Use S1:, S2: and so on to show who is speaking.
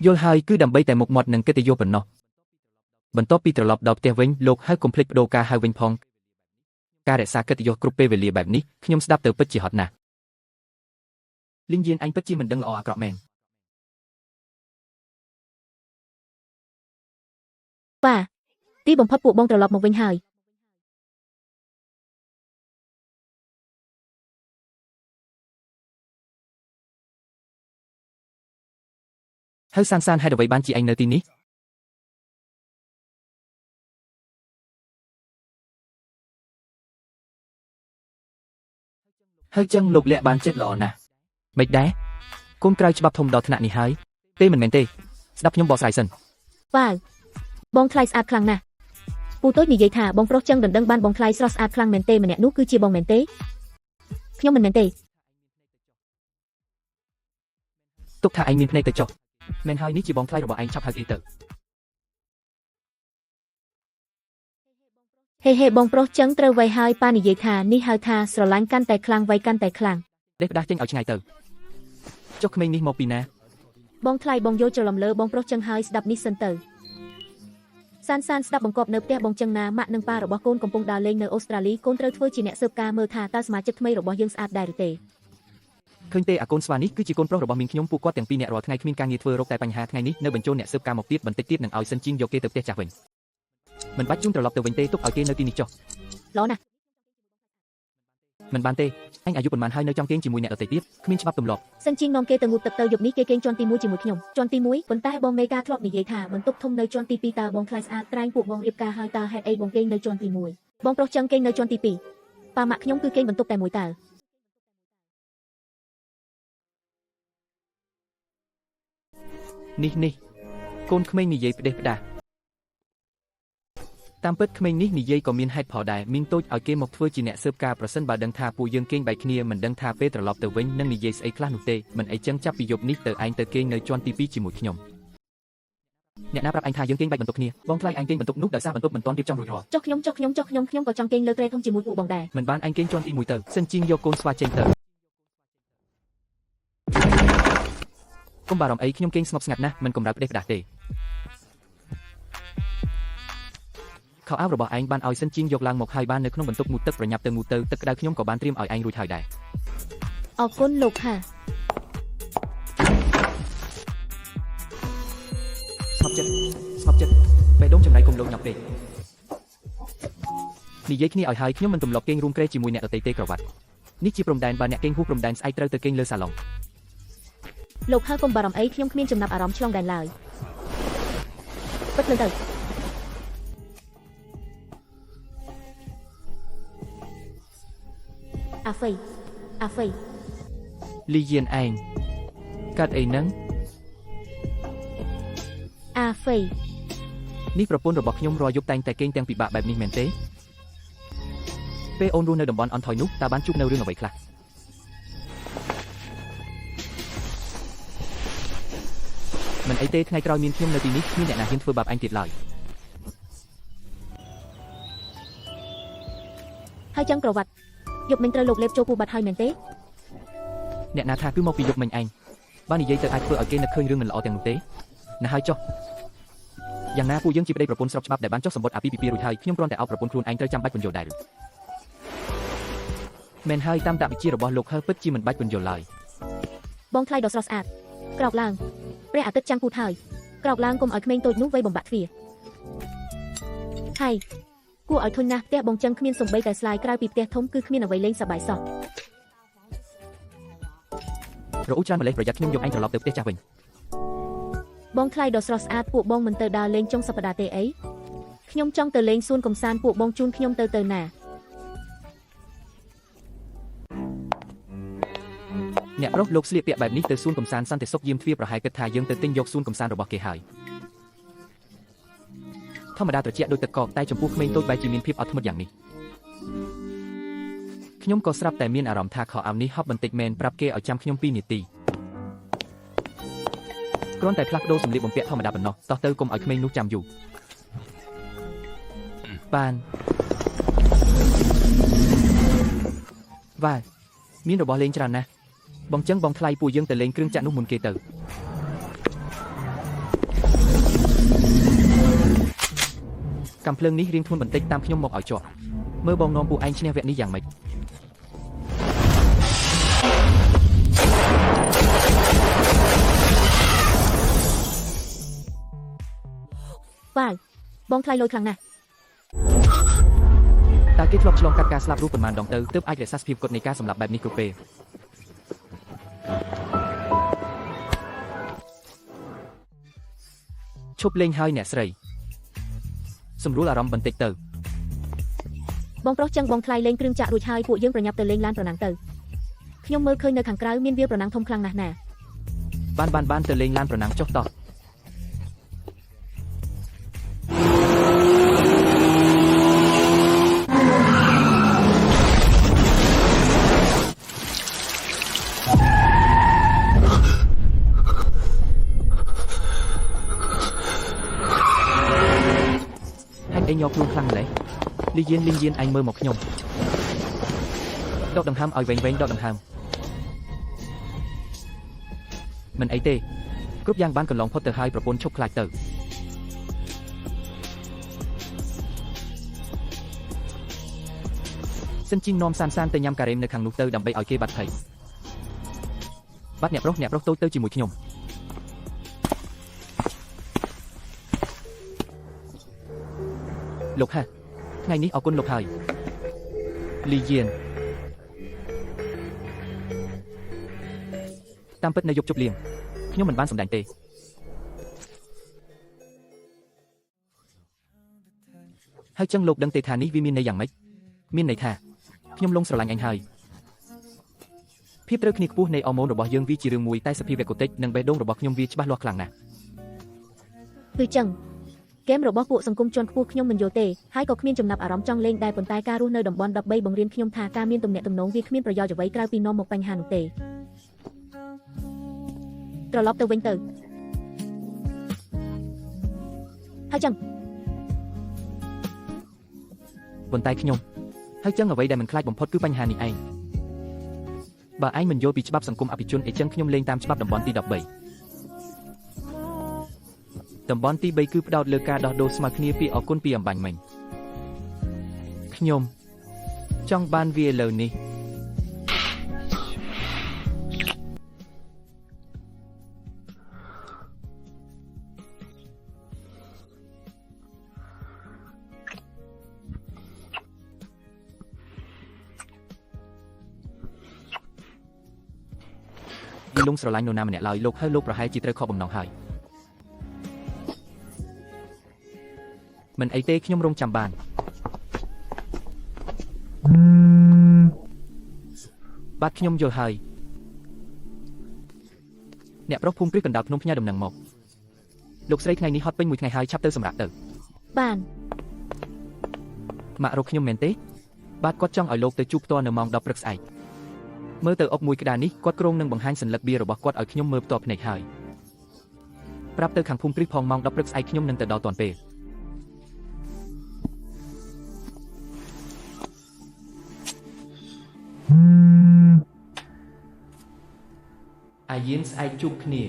S1: យល់ហើយគឺដើម្បីតែមុខមាត់និងកិត្តិយសប៉ុណ្ណោះបន្ទាប់ពីត្រឡប់ដល់ផ្ទះវិញលោកហៅកុំភ្លេចបដូរការហៅវិញផងការរក្សាកិត្តិយសគ្រប់ពេលវេលាបែបនេះខ្ញុំស្ដាប់ទៅពិតជាហត់ណាស់លីងយៀនឯងពិតជាមិនដឹងល្អអាក្រក់មែន
S2: ប៉ាទីបំផុតពួកបងត្រឡប់មកវិញហើយ
S1: ហើយសានសានហេតុអ្វីបានជាឯងនៅទីនេះហើយចឹងលោកលាក់បានចិត្តល្អណាស់មិនដែរកូនក្រៅច្បាប់ធំដល់ថ្នាក់នេះហើយទេមិនមែនទេស្ដាប់ខ្ញុំបកស្រាយសិន
S2: វ៉ាវបងថ្លៃស្អាតខ្លាំងណាស់ពូតូចនិយាយថាបងប្រុសចឹងដណ្ដឹងបានបងថ្លៃស្រស់ស្អាតខ្លាំងមែនទេម្នាក់នោះគឺជាបងមែនទេខ្ញុំមិនមែនទេ
S1: ទុកថាឯងមានភ្នែកទៅចុះមែនហើយនេះជាបងថ្លៃរបស់ឯងឆាប់ហៅគេទៅ
S2: ហេហេបងប្រុសចឹងត្រូវវៃហើយប៉ានិយាយថានេះហៅថាស្រឡាញ់កាន់តែខ្លាំងវៃកាន់តែខ្លាំង
S1: ដេះផ្ដាស់ចេញឲ្យឆ្ងាយទៅចុះក្មេងនេះមកពីណា
S2: បងថ្លៃបងយល់ច្រឡំលើបងប្រុសចឹងហើយស្ដាប់នេះសិនទៅសានសានស្ដាប់បង្កប់នៅផ្ទះបងចឹងណាម៉ាក់និងប៉ារបស់កូនកំពុងដើរលេងនៅអូស្ត្រាលីកូនត្រូវធ្វើជាអ្នកស៊ើបការមើលថាតើសមាជិកថ្មីរបស់យើងស្អាតដែរឬទេ
S1: ឃើញទេអាកូនស្វានេះគឺជាកូនប្រុសរបស់មីងខ្ញុំពួកគាត់ទាំងពីរអ្នករាល់ថ្ងៃគ្មានការងារធ្វើរកតែបញ្ហាថ្ងៃនេះនៅបញ្ចូលអ្នកស៊ើបការមកទៀតបន្តិចទៀតនឹងឲ្យសិនជីងយកគេទៅផ្ទះចាស់វិញមិនបាច់ជូនត្រឡប់ទៅវិញទេទុកឲ្យគេនៅទីនេះចុះ
S2: ល្អណាស់
S1: មិនបានទេអញអាយុប៉ុន្មានហើយនៅចង់គេងជាមួយអ្នកដទៃទៀតគ្មានច្បាប់ទម្លាប់
S2: សិនជីងនាំគេទៅងូតទឹកទៅយប់នេះគេគេងជាន់ទី1ជាមួយខ្ញុំជាន់ទី1ប៉ុន្តែបងមេកាធ្លាប់និយាយថាបន្ទប់ធំនៅជាន់ទី2តើបងថ្លៃស្អាតត្រែងពួកបងរៀបការហើយតើហេតុអីបងគេងនៅជាន់ទី1បងប្រុសចឹងគេងនៅជាន់ទី2ប៉ាម៉ាក់ខ្ញុំគឺគេងបន្ទប់តែមួយតើ
S1: នេះនេះកូនក្មេងនិយាយផ្ដេសផ្ដាស់តាមពិតក្មេងនេះនិយាយក៏មានហេតុផលដែរមីងតូចឲ្យគេមកធ្វើជាអ្នកស៊ើបការប្រសិនបើដឹងថាពួកយើងគេងបែកគ្នាមិនដឹងថាពេលត្រឡប់ទៅវិញនឹងនិយាយស្អីខ្លះនោះទេមិនអីចឹងចាប់ពីយប់នេះទៅឯងទៅគេងនៅជាន់ទី2ជាមួយខ្ញុំអ្នកណាប្រាប់ឯងថាយើងគេងបែកបន្ទប់គ្នាបងថ្លៃឯងគេងបន្ទប់នោះដោយសារបន្ទប់មិនទាន់រៀបចំរួចរាល់
S2: ចុះខ្ញុំចុះខ្ញុំចុះខ្ញុំខ្ញុំក៏ចង់គេងលើគ្រែធំជាមួយពួកបងដែរ
S1: មិនបានឯងគេងជាន់ទី1ទៅសិនជីងយកកូនស្វាចេញទៅកុំបារម្ភអីខ្ញុំគេងស្ងប់ស្ងាត់ណាស់មិនកម្រើកផ្ដេសផ្ដាស់ទេខោអាវរបស់ឯងបានឲ្យសិនជីងយកឡើងមកហើយបាននៅក្នុងបន្ទប់ងូតទឹកប្រញាប់ទៅងូតទៅទឹកក្តៅខ្ញុំក៏បានត្រៀមឲ្យឯងរួចហើយដែរ
S2: អរគុណលោកហា
S1: ស្ងប់ចិត្តស្ងប់ចិត្តបេះដូងចម្រៃកុំលោកញាប់ពេកនិយាយគ្នាឲ្យហើយខ្ញុំមិនទម្លាប់គេងរួមគ្រែជាមួយអ្នកដទៃទេក្រវ៉ាត់នេះជាព្រំដែនបើអ្នកគេងហួសព្រំដែនស្អែកត្រូវទៅគេងលើសាឡុង
S2: លោកហើកុំបារម្ភអីខ្ញុំគ្មានចំណាប់អារម្មណ៍ឆ្លងដែនឡើយពិតលឿនទៅអាហ្វៃអាហ្វៃ
S1: លីយានឯងកាត់អីហ្នឹង
S2: អាហ្វៃ
S1: នេះប្រពន្ធរបស់ខ្ញុំរាល់យប់តែងតែគេងទាំងពិបាកបែបនេះមែនទេពេលអូនរស់នៅតំបន់អន់ថយនោះតើបានជួបនៅរឿងអ្វីខ្លះមិនអីទេថ្ងៃក្រោយមានខ្ញុំនៅទីនេះគ្មានអ្នកណាហ៊ានធ្វើបាបឯងទៀតឡើយ
S2: ហើយចឹងក្រវ៉ាត់យប់មិញត្រូវលោកលេបចូលពូបាត់ហើយមែនទេ
S1: អ្នកណាថាគឺមកពីយប់មិញឯងបើនិយាយទៅអាចធ្វើឲ្យគេនឹកឃើញរឿងមិនល្អទាំងនោះទេណាហើយចុះយ៉ាងណាពួកយើងជាប្តីប្រពន្ធស្របច្បាប់ដែលបានចុះសម្បត្តិអាពាហ៍ពិពាហ៍រួចហើយខ្ញុំគ្រាន់តែអោបប្រពន្ធខ្លួនឯងត្រូវចាំបាច់ពន្យល់ដែរឬមែនហើយតាមតវិជ្ជារបស់លោកហឺពិតជាមិនបាច់ពន្យល់ឡើយ
S2: បងថ្លៃដ៏ស្រស់ស្អាតក្រោកឡើងព្រះអាទិត្យចាំងពូតហើយក្រោកឡើងកុំឲ្យក្មេងតូចនោះវៃបំបាក់ទ្វារហើយគួរឲ្យធុញណាស់ផ្ទះបងចឹងគ្មានសំបីតែស្លាយក្រៅពីផ្ទះធំគឺគ្មានអ្វីលេងសប្បាយសោះ
S1: រអ៊ូច្រើនម្លេះប្រយ័ត្នខ្ញុំយកឯងត្រឡប់ទៅផ្ទះចាស់វិញ
S2: បងថ្លៃដ៏ស្រស់ស្អាតពួកបងមិនទៅដើរលេងចុងសប្តាហ៍ទេអីខ្ញុំចង់ទៅលេងសួនកំសាន្តពួកបងជូនខ្ញុំទៅទៅណា
S1: អ្នកប្រុសលោកស្លៀកពាក់បែបនេះទៅសួនកំសាន្តសន្តិសុខយាមទ្វារប្រហែលគិតថាយើងទៅទិញយកសួនកំសាន្តរបស់គេហើយធម្មតាត្រជាក់ដូចទឹកកកតែចំពោះក្មេងតូចបែរជាមានភាពអត់ធ្មត់យ៉ាងនេះខ្ញុំក៏ស្រាប់តែមានអារម្មណ៍ថាខោអាវនេះហប់បន្តិចមែនប្រាប់គេឲ្យចាំខ្ញុំ2នាទីគ្រាន់តែផ្លាស់ប្ដូរសម្លៀកបំពាក់ធម្មតាប៉ុណ្ណោះតោះទៅកុំឲ្យក្មេងនោះចាំយូរបានវ៉ាមានរបស់លេងច្រើនណាស់បងចឹងបងថ្លៃពួកយើងទៅលេងគ្រឿងចាក់នោះមុនគេទៅ កាំភ្លើងនេះរៀងធ្ងន់បន្តិចតាមខ្ញុំមកឲ្យជាប់មើលបងនាំពួកឯងឈ្នះវគ្គនេះយ៉ាងម៉េច
S2: វ៉ាវបងថ្លៃលុយខ្លាំងណាស់
S1: តើគេធ្លាប់ឆ្លងកាត់ការស្លាប់រស់ប៉ុន្មានដងទៅទើបអាចរក្សាសភាពកត់នៃការសម្លាប់បែបនេះគ្រប់ពេលឈប់លេងហើយអ្នកស្រីសម្រួលអារម្មណ៍បន្តិចទៅ
S2: បងប្រុសចឹងបងថ្លៃលេងគ្រឿងចាក់រួចហើយពួកយើងប្រញាប់ទៅលេងឡានប្រណាំងទៅខ្ញុំមើលឃើញនៅខាងក្រៅមានវាលប្រណាំងធំខ្លាំងណាស់ណា
S1: បានបានបានទៅលេងឡានប្រណាំងចុះតោះហេតុអីញ័រខ្លួនខ្លាំងម្ល៉េះលីយានលីយានឯងមើលមកខ្ញុំដកដង្ហើមឲ្យវែងវែងដកដង្ហើមមិនអីទេគ្រប់យ៉ាងបានកន្លងផុតទៅហើយប្រពន្ធឈប់ខ្លាចទៅសិនជីងនាំសានសានទៅញ៉ាំការ៉េមនៅខាងនោះទៅដើម្បីឲ្យគេបាត់ភ័យបាត់អ្នកប្រុសអ្នកប្រុសតូចទៅជាមួយខ្ញុំលោកហាថ្ងៃនេះអរគុណលោកហើយលីយានតាមពិតនៅយប់ជប់លៀងខ្ញុំមិនបានសម្ដែងទេហើយចឹងលោកដឹងទេថានេះវាមានន័យយ៉ាងម៉េចមានន័យថាខ្ញុំលងស្រឡាញ់អញហើយភាពត្រូវគ្នាខ្ពស់នៃអរម៉ូនរបស់យើងវាជារឿងមួយតែសភាវៈកូតិចនិងបេះដូងរបស់ខ្ញុំវាច្បាស់លាស់ខ្លាំងណាស់
S2: គឺចឹងហ្គេមរបស់ពួកសង្គមជាន់ខ្ពស់ខ្ញុំមិនយល់ទេហើយក៏គ្មានចំណាប់អារម្មណ៍ចង់លេងដែរប៉ុន្តែការរស់នៅតំបន់13បង្រៀនខ្ញុំថាការមានទំនាក់ទំនងវាគ្មានប្រយោជន៍អ្វីក្រៅពីនាំមកបញ្ហានោះទេត្រឡប់ទៅវិញទៅហើយចឹង
S1: ប៉ុន្តែខ្ញុំហើយចឹងអ្វីដែលមិនខ្លាចបំផុតគឺបញ្ហានេះឯងបើឯងមិនយល់ពីច្បាប់សង្គមអភិជនអីចឹងខ្ញុំលេងតាមច្បាប់តំបន់ទី13តំបន់ទី3គឺផ្ដោតលើការដោះដូរស្មើគ្នាពីអគុណពីអំបញ្ញមិញខ្ញុំចង់បានវាលើនេះវាលងស្រឡាញ់នរណាម្នាក់ឡើយលោកហើយលោកប្រហែលជាត្រូវខកបំណងហើយមិនអីទេខ្ញុំរងចាំបានបាទខ្ញុំយល់ហើយអ្នកប្រុសភូមិគ្រឹះកណ្ដោលភ្នំផ្ញើដំណឹងមកលោកស្រីថ្ងៃនេះហត់ពេញមួយថ្ងៃហើយឆាប់ទៅសម្រាប់ទៅ
S2: បាន
S1: ម៉ាក់រកខ្ញុំមែនទេបាទគាត់ចង់ឲ្យលោកទៅជួបផ្ទាល់នៅម៉ោង10ព្រឹកស្អែកមើលទៅអុកមួយក្តារនេះគាត់គ្រោងនឹងបង្ហាញសន្លឹកបៀរបស់គាត់ឲ្យខ្ញុំមើលផ្ទាល់ភ្នែកហើយប្រាប់ទៅខាងភូមិគ្រឹះផងម៉ោង10ព្រឹកស្អែកខ្ញុំនឹងទៅដល់ទាន់ពេលអាយានស្អែកជួបគ្នា